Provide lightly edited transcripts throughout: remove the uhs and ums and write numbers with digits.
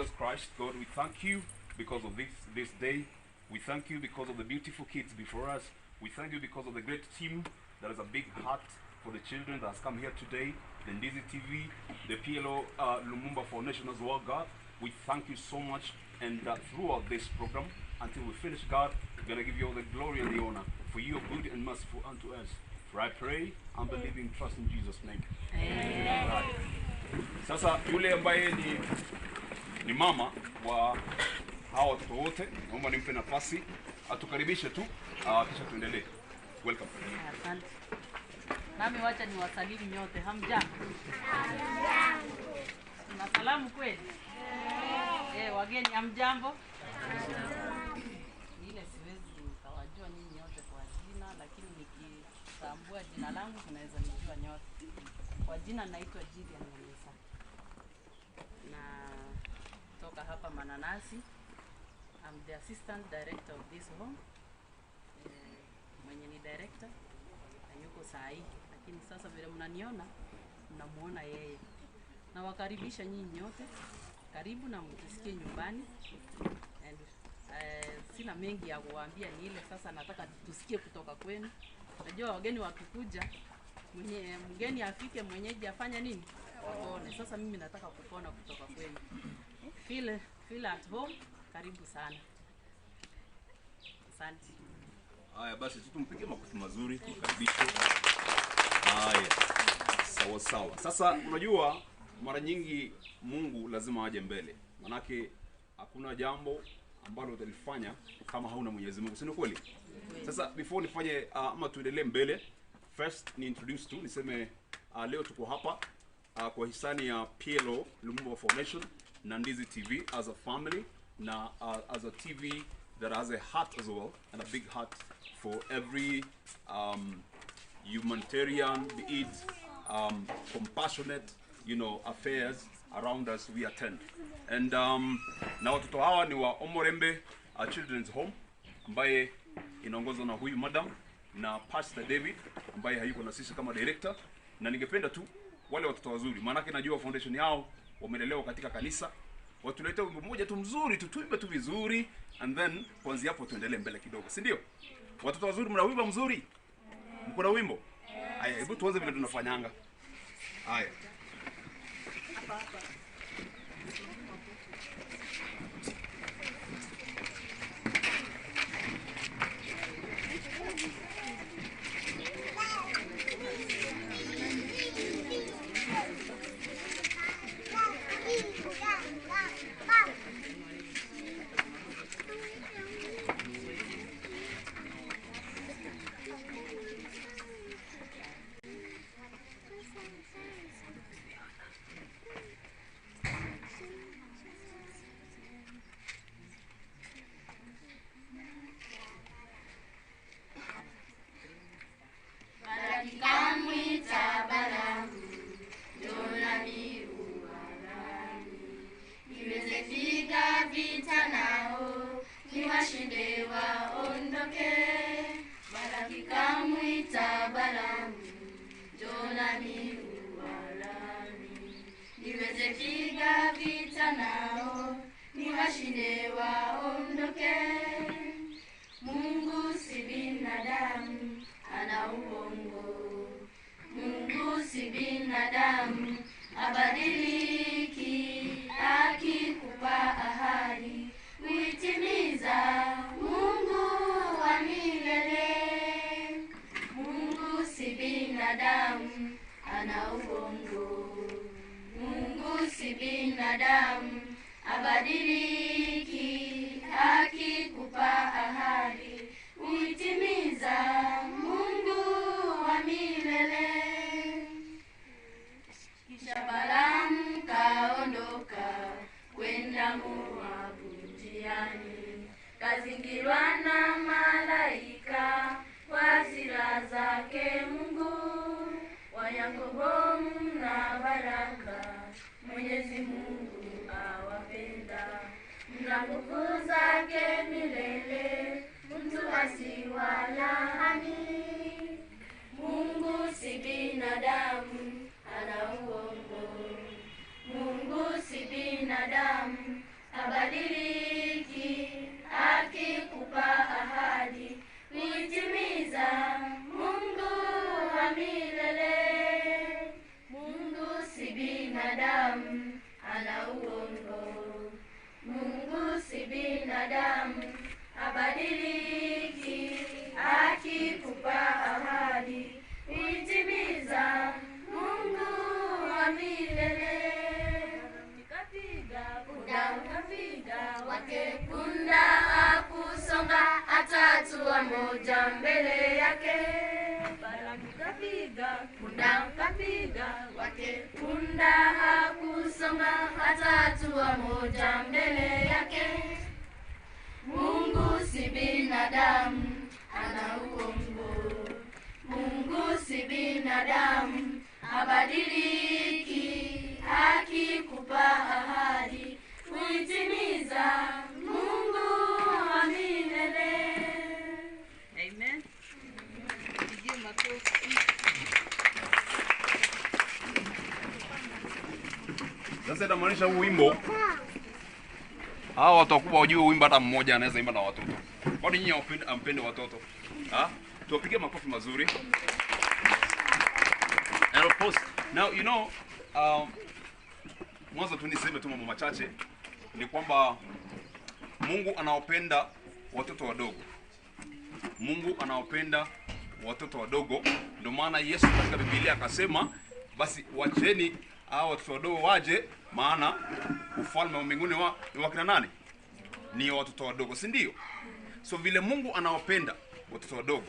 Jesus Christ, God, we thank you because of this day. We thank you because of the beautiful kids before us. We thank you because of the great team that has a big heart for the children that has come here today, the Ndizi TV, the PLO Lumumba Foundation as well, God. We thank you so much. And throughout this program, until we finish, God, we're going to give you all the glory and the honor, for you are good and merciful unto us. For I pray and believe in trust in Jesus' name. Amen. Right. Sasa yule ambaye ni mama wa hawa watoto wote, naomba nimpe nafasi atukaribishe tu, kisha tuendelee. Welcome. Asante. Nami wacha niwasalimu nyote. Hamjambo? Tuna salamu kweli? Wageni hamjambo? Ile siwezi nikawajua nyinyi nyote kwa jina, lakini nikitambua jina langu tunaweza nijua nyote. Kwa jina naitwa Jillian Mwanisa. Na toka hapa Mananasi. I'm the assistant director of this home. Mwenye ni director hayuko saa hii, lakini sasa vile mnaniona mnamuona yeye. Na wakaribisha nyinyi nyote. Karibu na mjisikie nyumbani. And sina mengi ya kuwaambia, ni ile sasa nataka tusikie kutoka kwenu. Najua wageni wakikuja, mgeni afike, mwenyeji afanya nini? Wapone. Sasa mimi nataka kupona kutoka kwenu. Feel at home. Karibu sana. Asante. Haya basi tumpige makofi mazuri, tukaribishe. Haya. Sawa sawa. Sasa unajua mara nyingi Mungu lazima aje mbele. Manake hakuna jambo ambalo utalifanya kama hauna Mwenyezi Mungu. Si ni kweli? Sasa before nifanye ama tuendelee mbele, first ni introduce tu niseme leo tuko hapa kwa hisani ya PLO Lumumba Foundation na Ndizi TV as a family, na as a TV that has a heart as well, and a big heart for every humanitarian, be it compassionate, affairs around us we attend. And na watoto hawa ni wa Omorembe Children's Home ambaye inaongozwa na huyu madam na Pastor David ambaye hayuko na sisi kama director. Na ningependa tu wale watoto wazuri, maana najua foundation yao wamelelewa katika kanisa, watulete wimbo mmoja tu mzuri, tutuimbe tu vizuri, and then kuanzia hapo tuendelee mbele kidogo, si ndio? Watoto wazuri, mna wimbo mzuri? Mko na wimbo? Haya, hebu tuanze vile tunafanyanga. Haya. Abadiliki, akikupa ahadi uitimiza. Mungu wa milele. Kisha Balaamu kaondoka kwenda Moabu njiani, kazingirwa na malaika kwa hasira zake Mungu. Wa Yakobo mna baraka, Mwenyezi Mungu awapenda, mna nguvu zake milele, mtu asiwalaani. Mungu si binadamu, ana uongo. Mungu si binadamu, habadiliki, akikupa ahadi huitimiza. Mungu wa milele, Mungu si binadamu, ana uongo. Mungu si binadamu, habadiliki, akikupa ahadi huitimiza. Mungu wa milele. Kapiga punda, kapiga wake punda, akusonga hata hatua moja mbele yake. Balamu kapiga punda, kapiga wake punda, hakusonga hata hatua moja mbele yake. Mungu si binadamu, ana uongo. Mungu si binadamu, habadiliki, akikupa ahadi huitimiza. Mungu wa milele. Amen. Pigie makofi. Sasa inamaanisha huu wimbo hao watu wakubwa wajue wimbo, hata mmoja anaweza imba na watoto. Kwani nyinyi hampende watoto? Ah? Tuwapige makofi mazuri. And of course, now you know, mwanzo tu niseme tu mambo machache ni kwamba Mungu anawapenda watoto wadogo. Mungu anawapenda watoto wadogo. Ndio maana Yesu katika Biblia akasema basi wacheni hao watoto wadogo waje, maana ufalme wa mbinguni ni wa kina nani? Ni watoto wadogo, si ndio? So vile Mungu anawapenda watoto wadogo,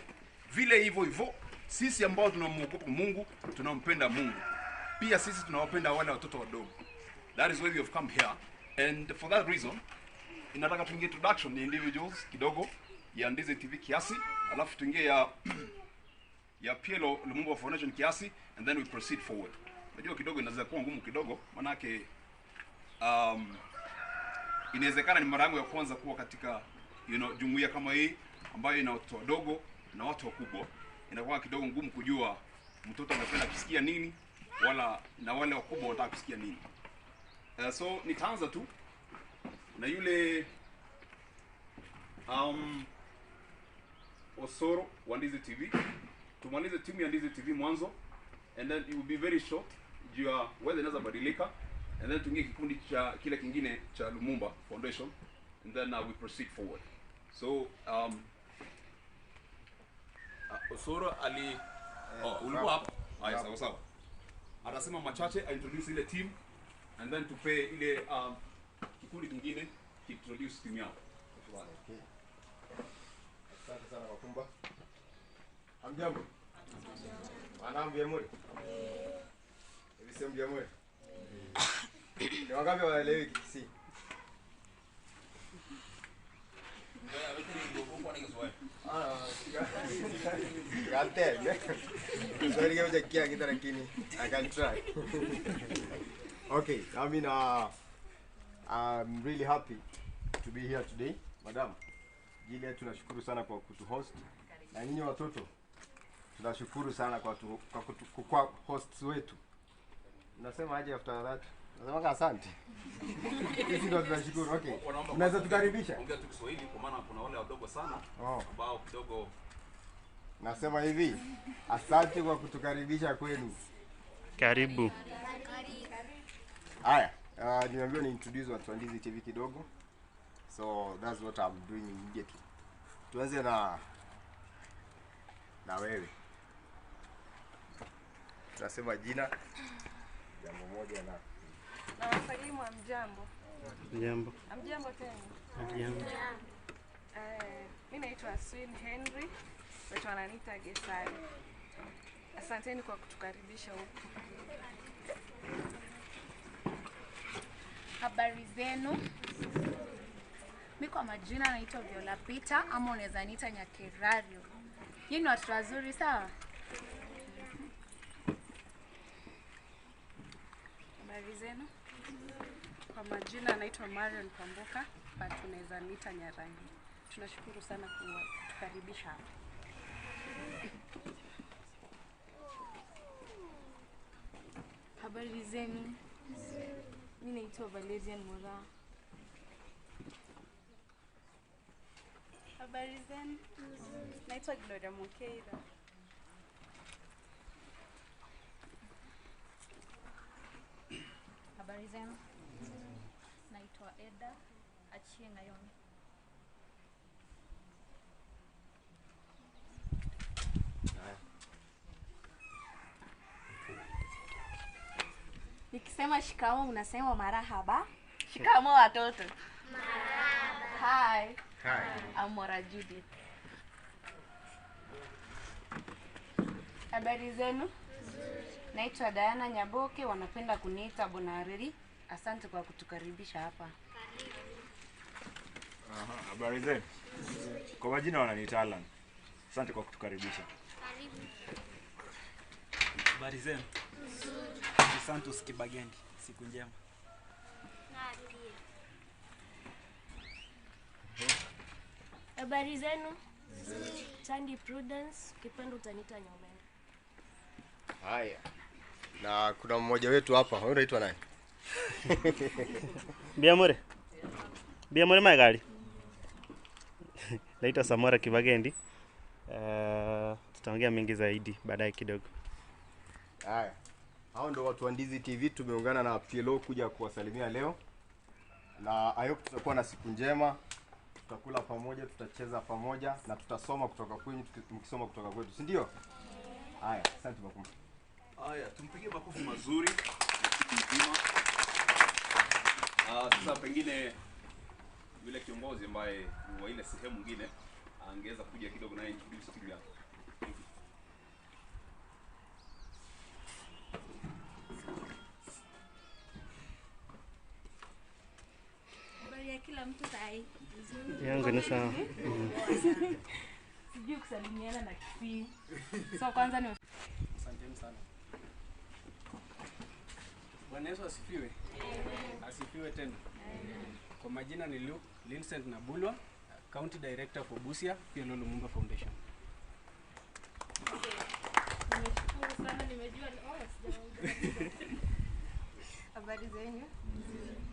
vile hivyo hivyo sisi ambao tunamuogopa Mungu, tunampenda Mungu, pia sisi tunawapenda wale watoto wadogo. That is why we have come here, and for that reason inataka tuingie introduction ya individuals kidogo ya Ndizi TV kiasi, alafu tuingie ya PLO Lumumba Foundation kiasi, and then we proceed forward. Unajua kidogo inaweza kuwa ngumu kidogo, manake inawezekana ni mara yangu ya kwanza kuwa katika jumuiya kama hii ambayo ina watoto wadogo na watu wakubwa. Inakuwa kidogo ngumu kujua mtoto anapenda kusikia nini wala na wale wakubwa wanataka kusikia nini. So nitaanza tu na yule Osoro wa Ndizi TV. Tumalize timu ya Ndizi TV mwanzo, and then it will be very short juu ya weather inaweza badilika, and then tuingie kikundi cha kile kingine cha Lumumba Foundation, and then we proceed forward. So Osoro ali ulikuwa hapa. Haya, sawa sawa. Atasema machache, I introduce ile team, and then tupe ile kikundi kingine introduce team yao. Okay. Asante sana Wakumba. Hamjambo? Wanambu ya muri? Hivi sehemu ya muri? Ni wangapi wanaelewi Kikisii? Sorry, I can try. Okay, I mean, I'm really happy to be here today. Madam Gilead, tunashukuru sana kwa kutuhost. Na nyinyi watoto, tunashukuru sana kwa hosts wetu. Unasema aje after that? Nasema asante. Sisi ndio tunashukuru. Okay. Unaweza tukaribisha? Ongea tu Kiswahili kwa maana kuna wale wadogo sana ambao kidogo. Nasema hivi, asante kwa kutukaribisha kwenu. Karibu. Haya, niambiwa ni introduce watu wa Ndizi TV kidogo. So that's what I'm doing immediately. Tuanze na wewe. Tunasema jina jambo moja na wasalimu. Hamjambo. Hamjambo. Hamjambo tena. Hamjambo. Mimi naitwa Swin Henry, watu wananiita Gesari. Asanteni kwa kutukaribisha huku. Habari zenu. Mimi kwa majina naitwa Viola Peter ama unaweza niita Nyakerario. Nyinyi ni watu wazuri sawa? Habari zenu. Kwa majina naitwa Marion Pambuka, but unaweza niita Nyarangi. Tunashukuru sana kutukaribisha hapa. Habari zenu. Mimi naitwa Valerian Mora. Habari zenu? Naitwa Gloria Mokeira. Habari zenu? Naitwa Eda Achieng' Ayoni. Nikisema shikamo mnasema marahaba. Shikamo watoto. Marahaba. Hi. Hi. I'm Mora Judith. Habari zenu? Naitwa Diana Nyaboke, wanapenda kuniita Bonareri. Asante kwa kutukaribisha hapa. Aha, habari zenu? Kwa majina wananiita Alan. Asante kwa kutukaribisha. Karibu. Habari zenu? Ni Santos Kibagendi. Siku njema. Habari zenu? Sandy Prudence, ukipenda utaniita Nyomenda. Haya. Na kuna mmoja wetu hapa, wewe unaitwa nani? Biamore. Biamore magali. Naitwa Samora Kibagendi. Tutaongea mingi zaidi baadaye kidogo. Haya. Hao ndio watu wa Ndizi TV, tumeungana na PLO kuja kuwasalimia leo. Na I hope tutakuwa na siku njema. Tutakula pamoja, tutacheza pamoja na tutasoma kutoka kwenu, mkisoma kutoka kwetu, si ndio? Haya, asante makofi. Haya, tumpigie makofi mazuri. Mzima. Sasa pengine yule kiongozi ambaye ni wa ile sehemu nyingine angeweza kuja kidogo naye introduce timu yake. Habari ya kila mtu sahi. Yangu ni sawa. Sijui kusalimiana na Kisii. So kwanza ni asanteni sana. Bwana Yesu asifiwe. Amen. Asifiwe tena. Amen. Kwa majina ni Luke Vincent Nabulwa, County Director for Busia, PLO Lumumba Foundation. Okay. Nimeshukuru sana, nimejua sijaongea. Habari zenu?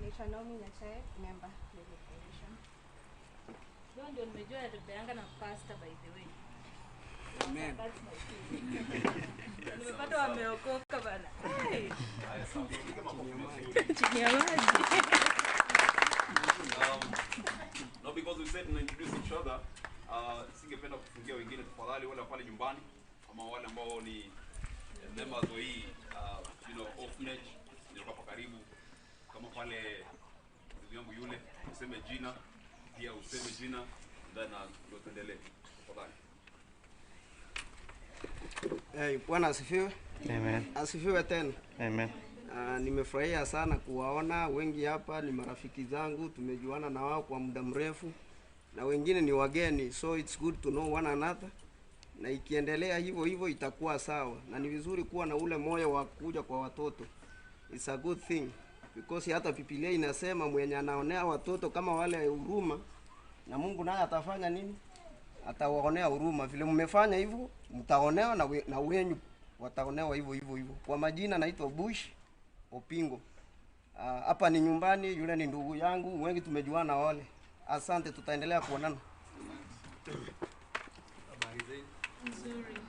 Naitwa Naomi Nyachae, member PLO Foundation. Leo ndio nimejua natembeanga na pastor by the way. Amen. Nimepata wameokoka bana. Haya, sawa. Makofi. Chini ya maji. No, because we said to introduce each other. Singependa kufungia wengine, tafadhali wale pale nyumbani ama wale ambao ni members wa hii orphanage ndio hapa karibu, kama pale ndugu yangu yule useme jina pia, useme jina then ndio tuendelee tafadhali. Hey, Bwana asifiwe. Amen. Asifiwe tena. Amen. Nimefurahia sana kuwaona wengi hapa, ni marafiki zangu, tumejuana na wao kwa muda mrefu na wengine ni wageni, so it's good to know one another. Na ikiendelea hivyo hivyo itakuwa sawa, na ni vizuri kuwa na ule moyo wa kuja kwa watoto. It's a good thing because hata Biblia inasema mwenye anaonea watoto kama wale huruma, na Mungu naye atafanya nini? Atawaonea huruma. Vile mmefanya hivyo, mtaonewa na wenyu wataonewa hivyo hivyo hivyo. Kwa majina naitwa Bush Opingo. Hapa ni nyumbani, yule ni ndugu yangu, wengi tumejuana wale. Asante, tutaendelea kuonana. Habari zenu? Nzuri.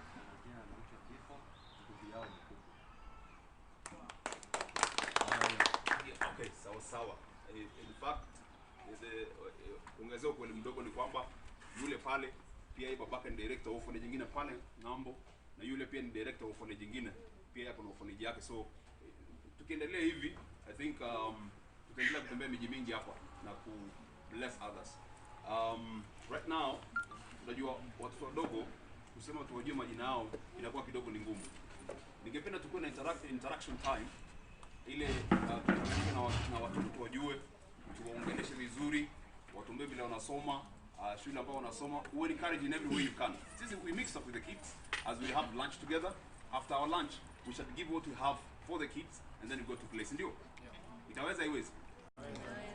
Okay, sawa sawa. In fact, ongezea ukweli mdogo ni kwamba yule pale pia yeye babake ni director wa orphanage nyingine pale ng'ambo, na yule pia ni director wa orphanage nyingine pia yako na orphanage yake. So tukiendelea hivi I think tutaendelea kutembea miji mingi hapa na ku bless others. Right now unajua watoto wadogo kusema tuwajue majina yao inakuwa kidogo ni ngumu. Ningependa tukuwe na interaction time ile na watoto tuwajue, tuwaongeleshe vizuri, watuambie vile wanasoma, shule ambao wanasoma. We encourage in every way you can. Sisi we mix up with the kids as we have lunch together. After our lunch we shall give what we have for the kids and then we go to place. Ndio? Yeah. Itaweza iwezi?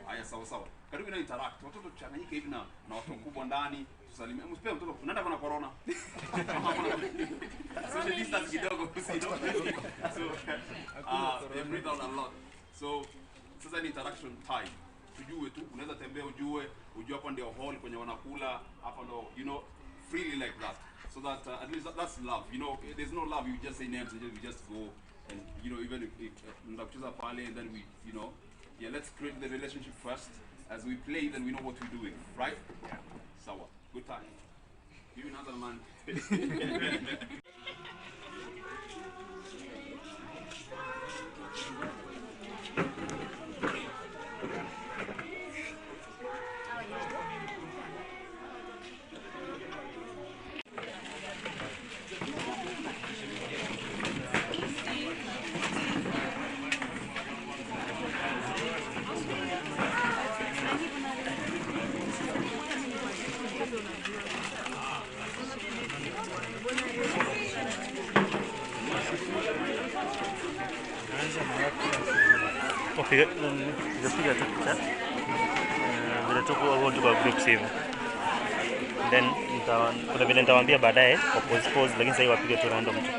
Haya, sawa sawa. Karibu na interact. Watoto tuchanganyike hivi na watu wakubwa ndani, tusalimie. Msipe mtoto unaenda kwa corona. Social distance kidogo, so they breathe out a lot. So sasa ni interaction time. Tujue tu, unaweza tembea ujue Mjue hapa ndio hall kwenye wanakula, hapa ndio, you know, freely like that. So that at least that's love. You know, there's no love, you just say names and we just go and, you know, even if mnakucheza pale and then we, you know, yeah, let's create the relationship first. As we play, then we know what we're doing, right? Yeah. Sawa. Good time. You another man. Piga tu picha vile tuko kwa groups hivi, then kuna vile nitawaambia baadaye kwa pause, lakini sasa wapige tu random tu.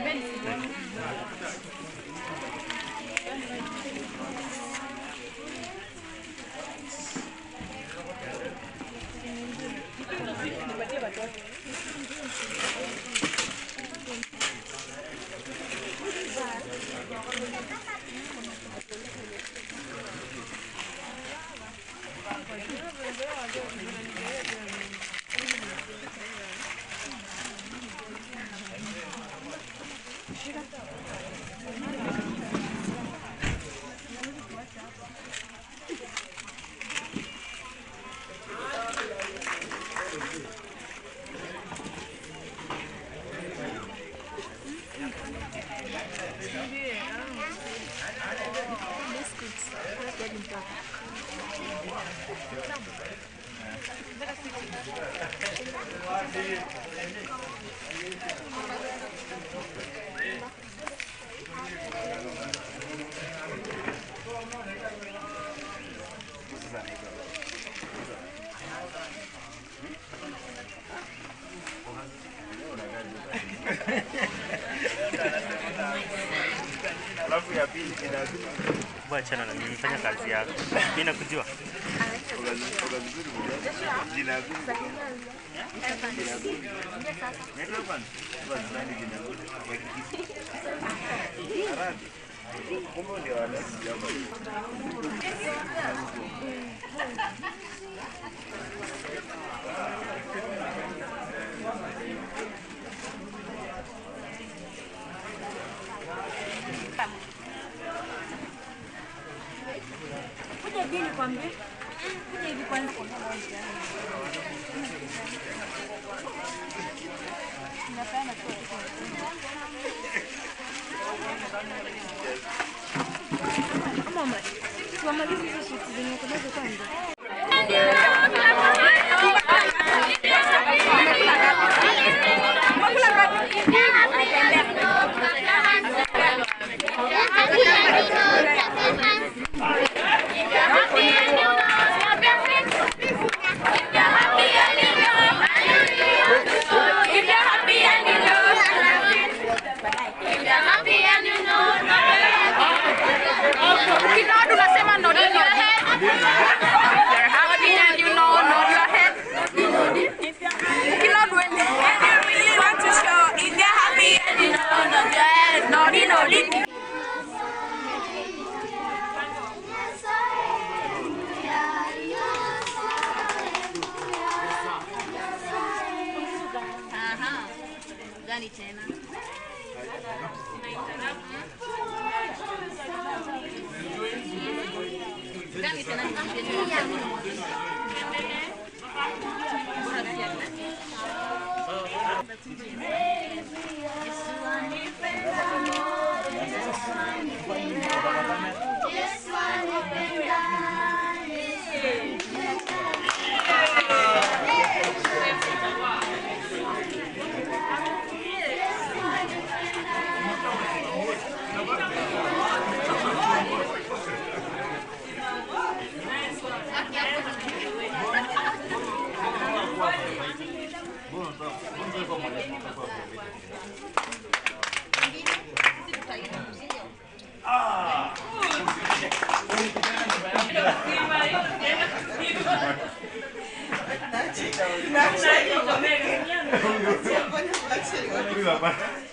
Achana na mimi, fanya kazi yako. Mimi nakujua. Kuja hivi nikwambie. Kuja hivi kwanza. Napenda tu. Mama, tuamalize hizo shiti zenye uko nazo kwanza.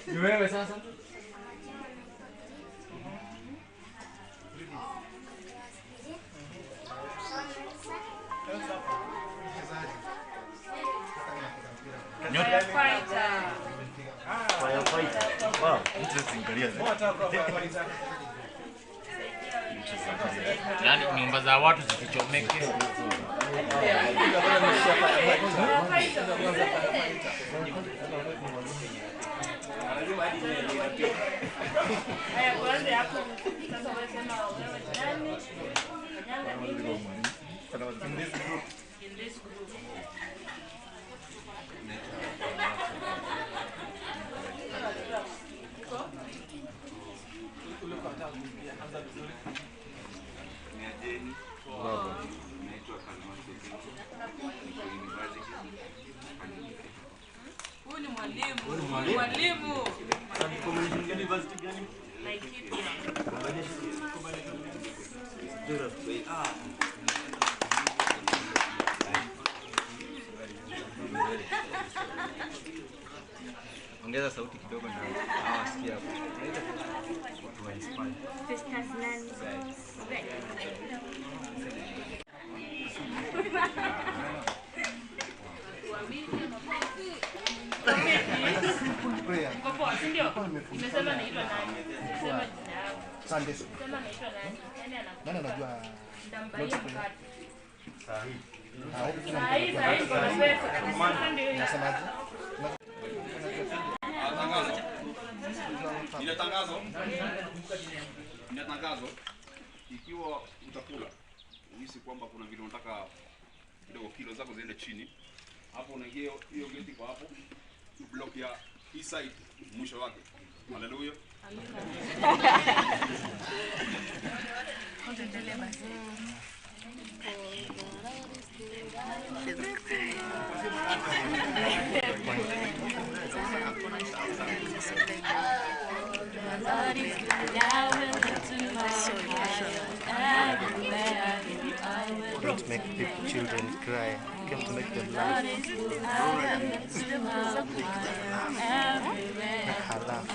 Ni wewe sasa. Firefighter. Wow, interesting career. Yaani nyumba za watu zikichomeke. Haya, kwanza hapo sasa wewe sema wewe ni nani? Nanyanga nini? In this group. In this group. Huyu ni mwalimu. Mwalimu. University gani? Laikipia. Ongeza sauti kidogo ndio hawasikia hapo. Watu wa inspire. Festus nani? Uko poa, si ndio? Nimesema naitwa nani? Sema jina yako. Sunday school. Sema naitwa nani? Nani anakujua? Nani anajua? Nitambaia mkate. Sahi. Sahi, sahi, kuna pesa. Unasemaje? Nina tangazo. Nina tangazo. Ikiwa utakula uhisi kwamba kuna vile unataka kidogo kilo zako ziende chini, hapo unaingia hiyo geti kwa hapo block ya east side mwisho wake. Haleluya. Don't make people, children cry. Came to make them laugh. Make her laugh.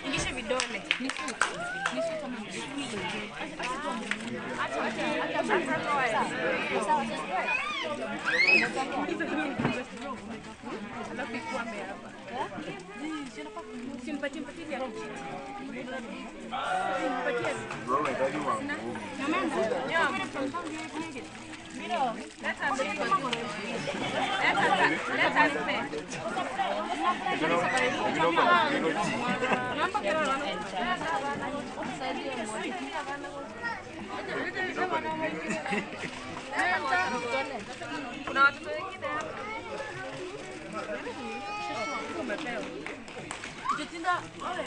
Ingisha vidole. Kuna watoto wengine hapa. Umepewa. Jetinda ole.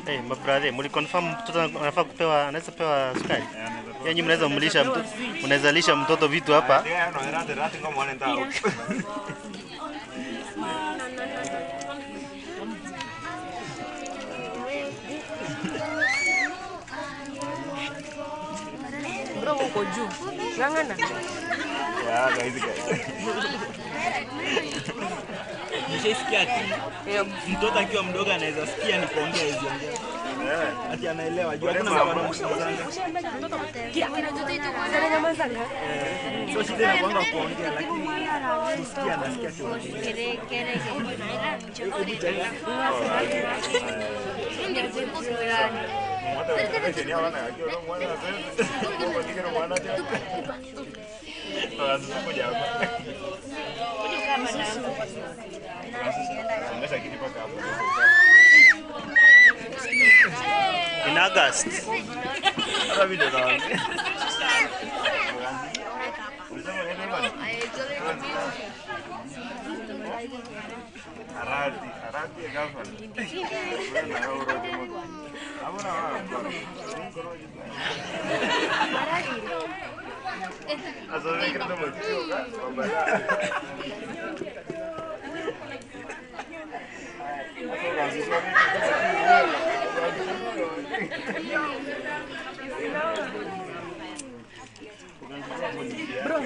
Hey, my brother, muli confirm mtoto anafaa kupewa, anaweza pewa sukari? Yaani mnaweza mlisha mtoto, mnaweza lisha mtoto vitu hapa. Bro, uko juu. Ngangana. Yeah, guys, guys. Nishaisikia ati mtoto akiwa mdogo anaweza sikia ni kuongea hizo ongea. Ati anaelewa juu hakuna mtu so shida inakuanga kuongea lakini kusikia anasikia tu. In August. Bro,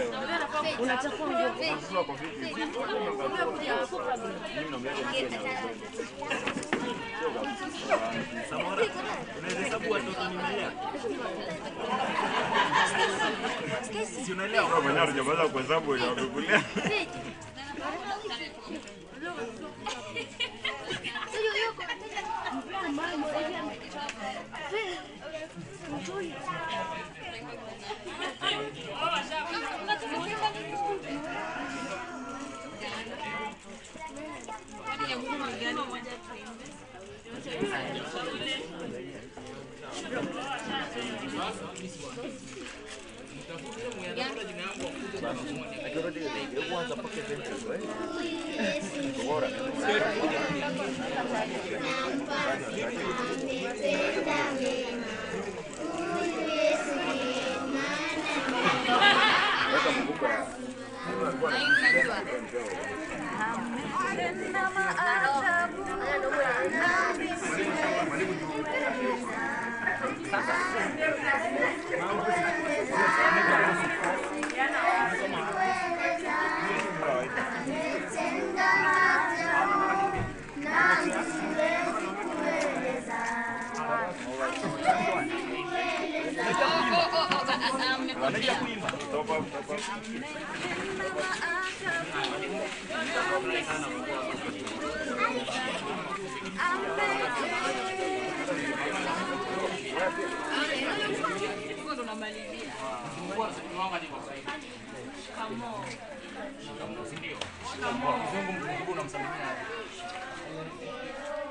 unachafua nguo. Samora, unaweza hesabu watoto nimelea? Si unaelewa? Wewe mwenyewe hujaweza kuhesabu wenye wamekulea.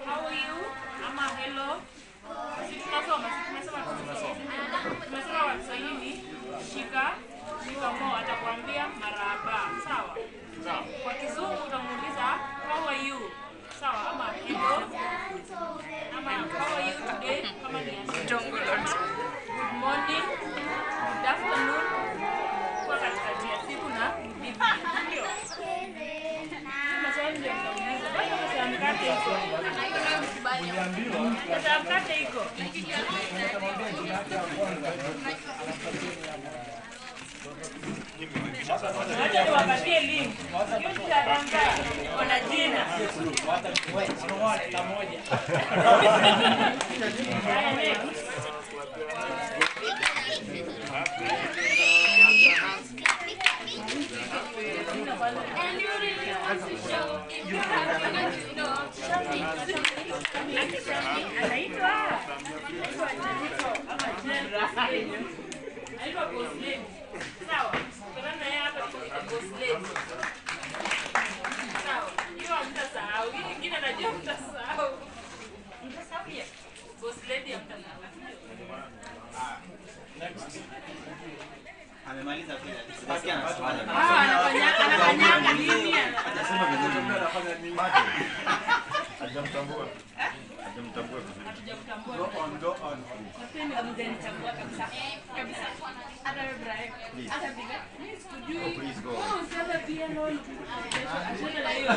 How are you? Ama hello. Si tunasoma, tumesoma kwa Kiswahili. Shika, shikamoo atakwambia marahaba. Sawa? Sawa. Kwa Kizungu utamuuliza how are you? Sawa, ama hello. Ama how are you today? Kama ni good morning, good afternoon. Kwa katikati ya siku na good evening. Ndio. Maswali ndio mtauliza. Bado pesa ya mkate iko. Pesa ya mkate iko. Wacha niwapatie link. Hiyo wana jina. Haya, next. And you really want to show if you have to know. Anaitwa anaitwa Boss Lady. Sawa. Kwa na yeye hapa tunaita Boss Lady. Sawa. Hiyo hamtasahau. Hii nyingine najua mtasahau. Mtasahau pia. Boss Lady hamtasahau. Next. Amemaliza pia. Basi anasema. Anafanya nini? Hajasema vizuri. Anafanya nini? Hajamtambua. Hajamtambua vizuri. Hatujamtambua. Go on, go on. Nasema hamjanitambua kabisa. Kabisa. Hata wewe Brian. Hata bibi. Mimi sikujui. Oh, please go. Oh, sema pia lolo. Achana na hiyo.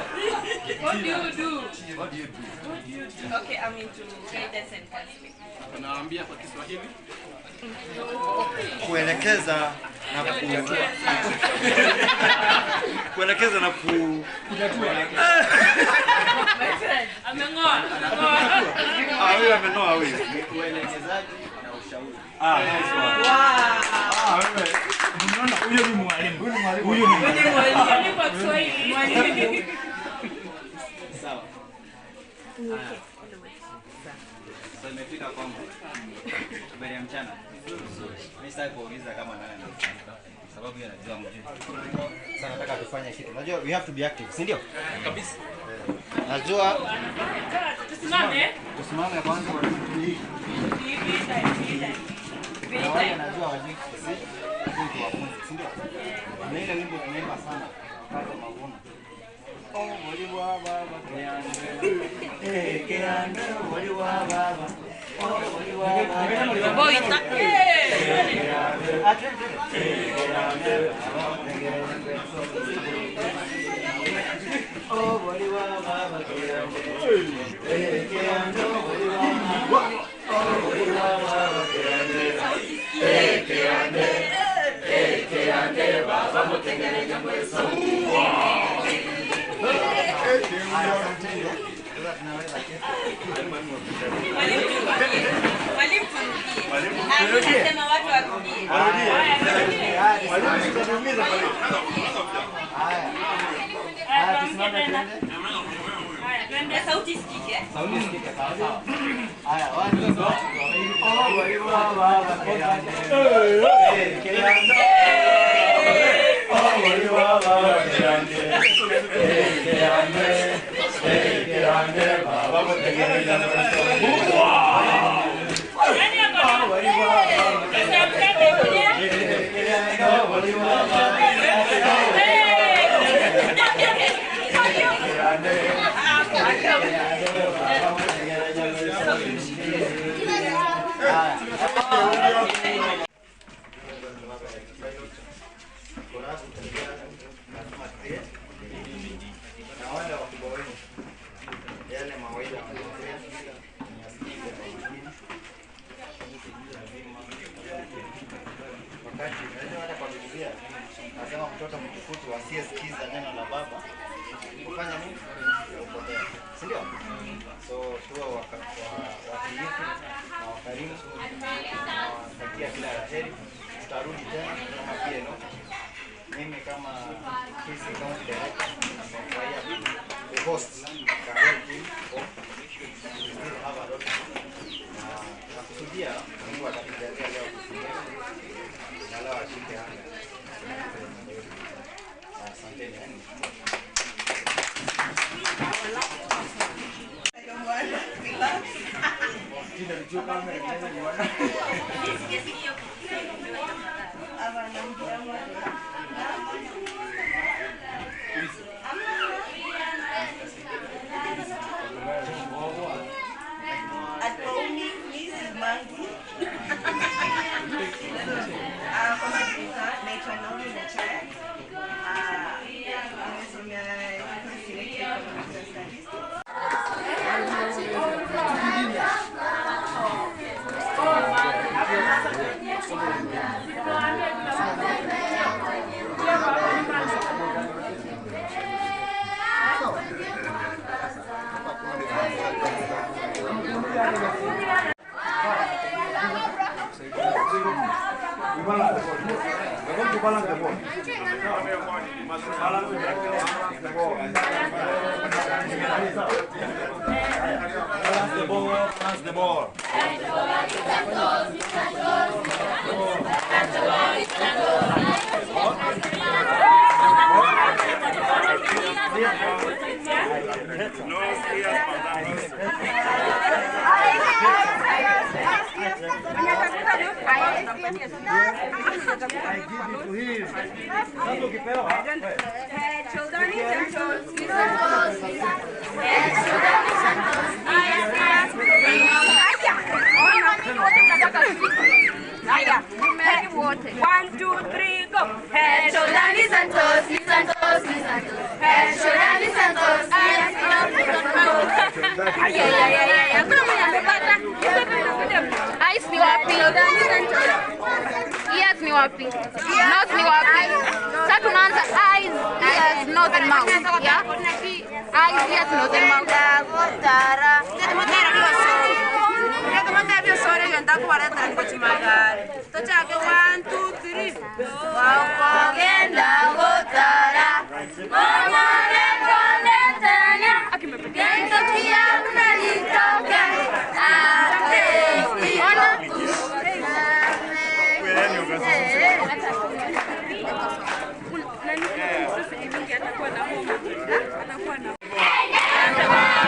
What do you do? What do you do? What do you do? Okay, I'm into guidance and counseling. Naambia kwa Kiswahili. Kuelekeza na kuelekeza na kutatua. Amengoa. Huyu amenoa huyu. Ni uelekezaji na ushauri. Ah, nice one. Ah, wewe. Unaona huyo ni mwalimu. Huyo ni mwalimu. Kwa Kiswahili. Mwalimu. Sawa. So imefika kwangu. Habari ya mchana. Mimi sitaki kuuliza kama nani anafunza sababu yeye anajua mjui. Sasa nataka tufanye kitu. Unajua we have to be active, si ndio? Kabisa. Najua tusimame. Tusimame kwanza. Na wale najua wajui sisi tuwafunze, si ndio? Na ile wimbo tunaimba sana wakati wa mavuno. Oh, wali wa baba keande. Keande wali wa baba. Oh, wali wa baba. Boy, Oh, wali wa baba keande. Keande wali wa baba. Oh, wali wa baba keande. Keande. Keande baba mutengeneza mweso. Mwalimu turudie. Anasema watu warudie. Mwalimu tutaumiza mwalimu. Haya, tusimame twende. Haya, twende sauti isikike. Sauti isikike sawa sawa. Haya, 1 2 3. Oh, wali wa baba keande. Keande. Oh, wali wa baba keande. Keande. Keande baba mutengeneza mweso. Nani hapo? Wali wa baba keande. Keande wali wa baba. Na wale wakubwa wenu yale mawaidha wanayopea niasikize kwa makini. Lazima wakati unajua hata kwa Biblia nasema mtoto mtukutu asiyesikiza neno la baba kufanya nini? Kupotea, si ndio? So tuwe watiifu na wakarimu, nawatakia kila la heri. Tutarudi tena kama PLO. Mimi kama Kisii County Director nimefurahia ku host the whole team. We still have a lot. Na nakusudia Mungu atatujalia leo kufunga na leo ashike anga. Asanteni. Kwa majina naitwa Naomi Nachaya. Nimesomea Computer Statistics. We're going to balance the ball. Balance the ball. Balance the ball. One, two, three, go. Head, shoulder, knees and toes, knees and toes, knees and toes. Head, shoulder, knees and toes. Eyes ni wapi? Ears ni wapi? Nose ni wapi? Sasa tunaanza eyes, ears, nose and mouth. Yeah? Eyes, ears, nose and mouth. Ndakubaretera ngochimagari. Tochake 1 2 3. Wakogenda gotara. Mongore konetanya. Gento kia mnalitoka.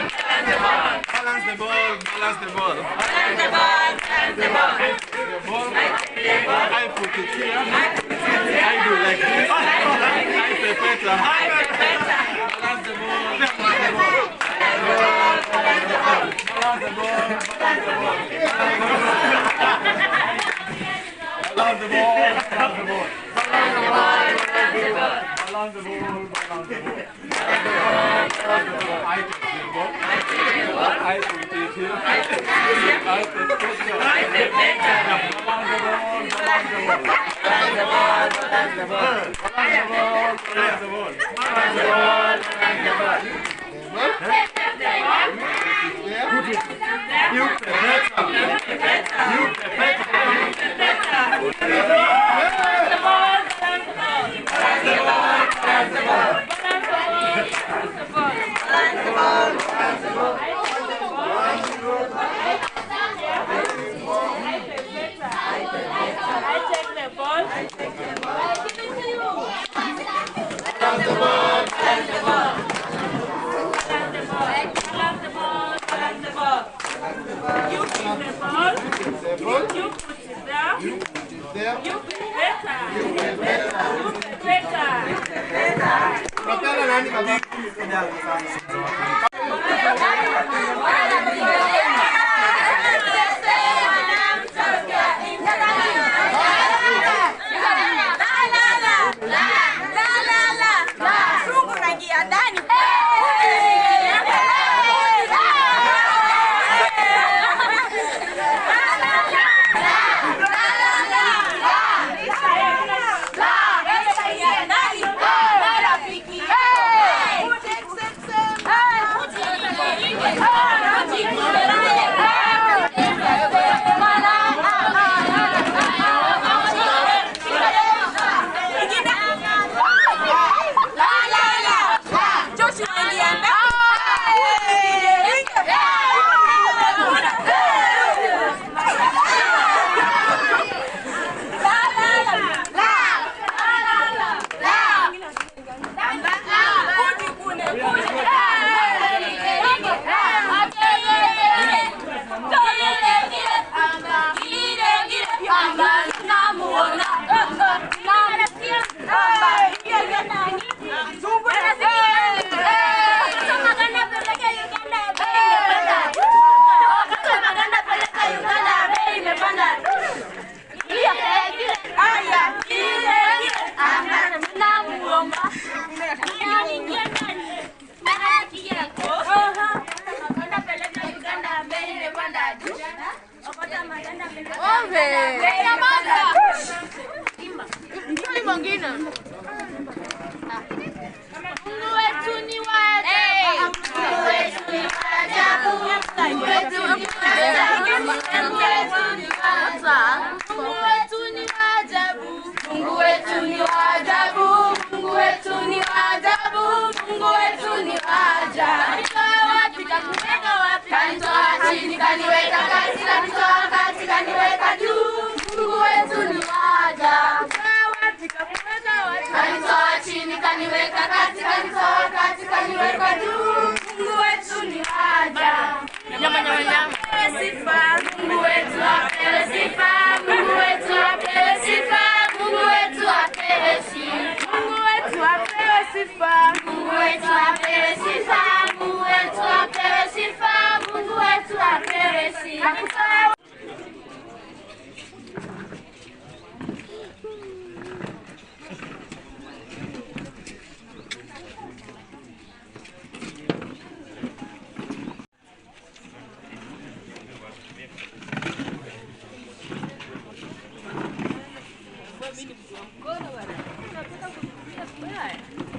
Balance the ball, balance the ball. Balance the ball, balance the ball. The ball, I put it here. I do like this. I pepeta. Balance the ball, balance the ball. Balance the ball, balance the ball. Balance the ball, balance the ball. Balance the ball, balance the ball. Balance the ball. I take the ball. I put it here. I put it here. Balance the ball, balance the ball. Balance the ball, balance the ball. Balance the ball, balance the ball. Put it. You pepeta. You pepeta. I take the ball. I take the ball. I give it to you. Balance the ball. Balance the ball. Balance the ball. Balance the ball. Balance the ball. You keep the ball. You put it there. You put it there. You put it better. You put it better. You put it better. Unapenda nani baba?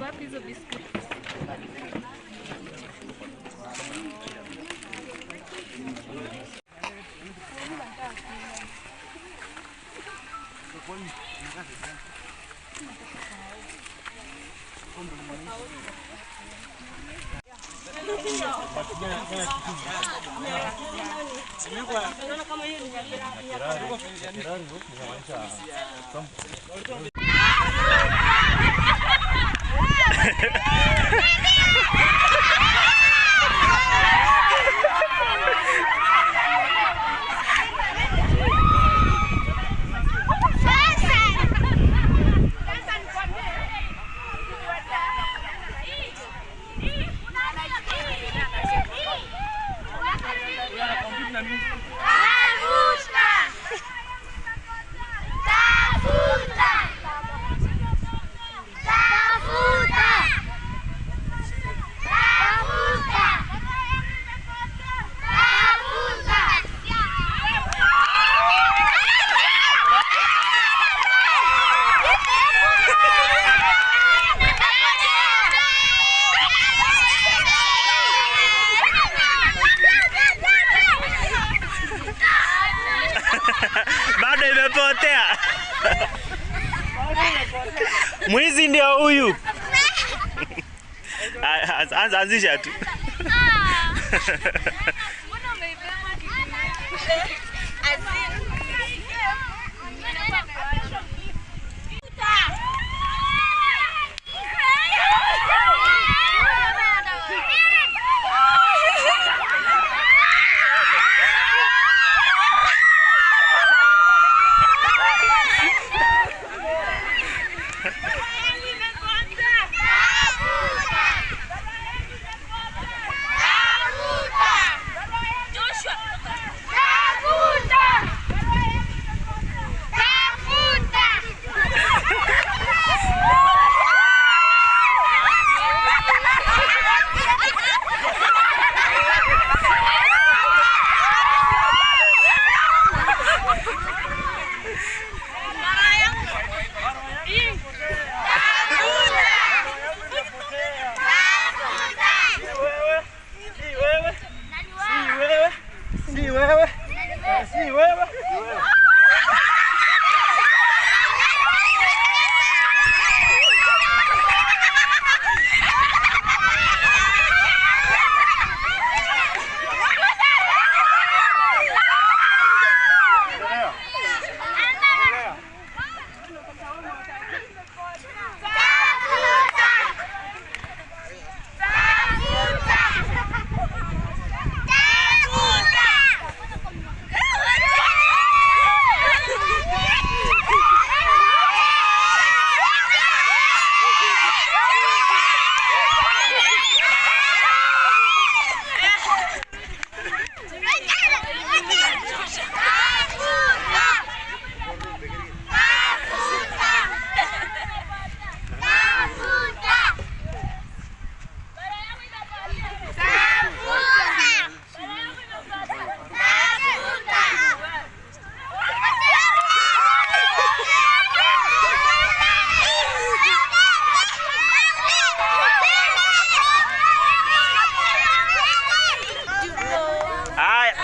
Wapi hizo biscuits? Bado imepotea. Mwizi ndio huyu. Anza anzisha tu. Mbona umeibeba Haya,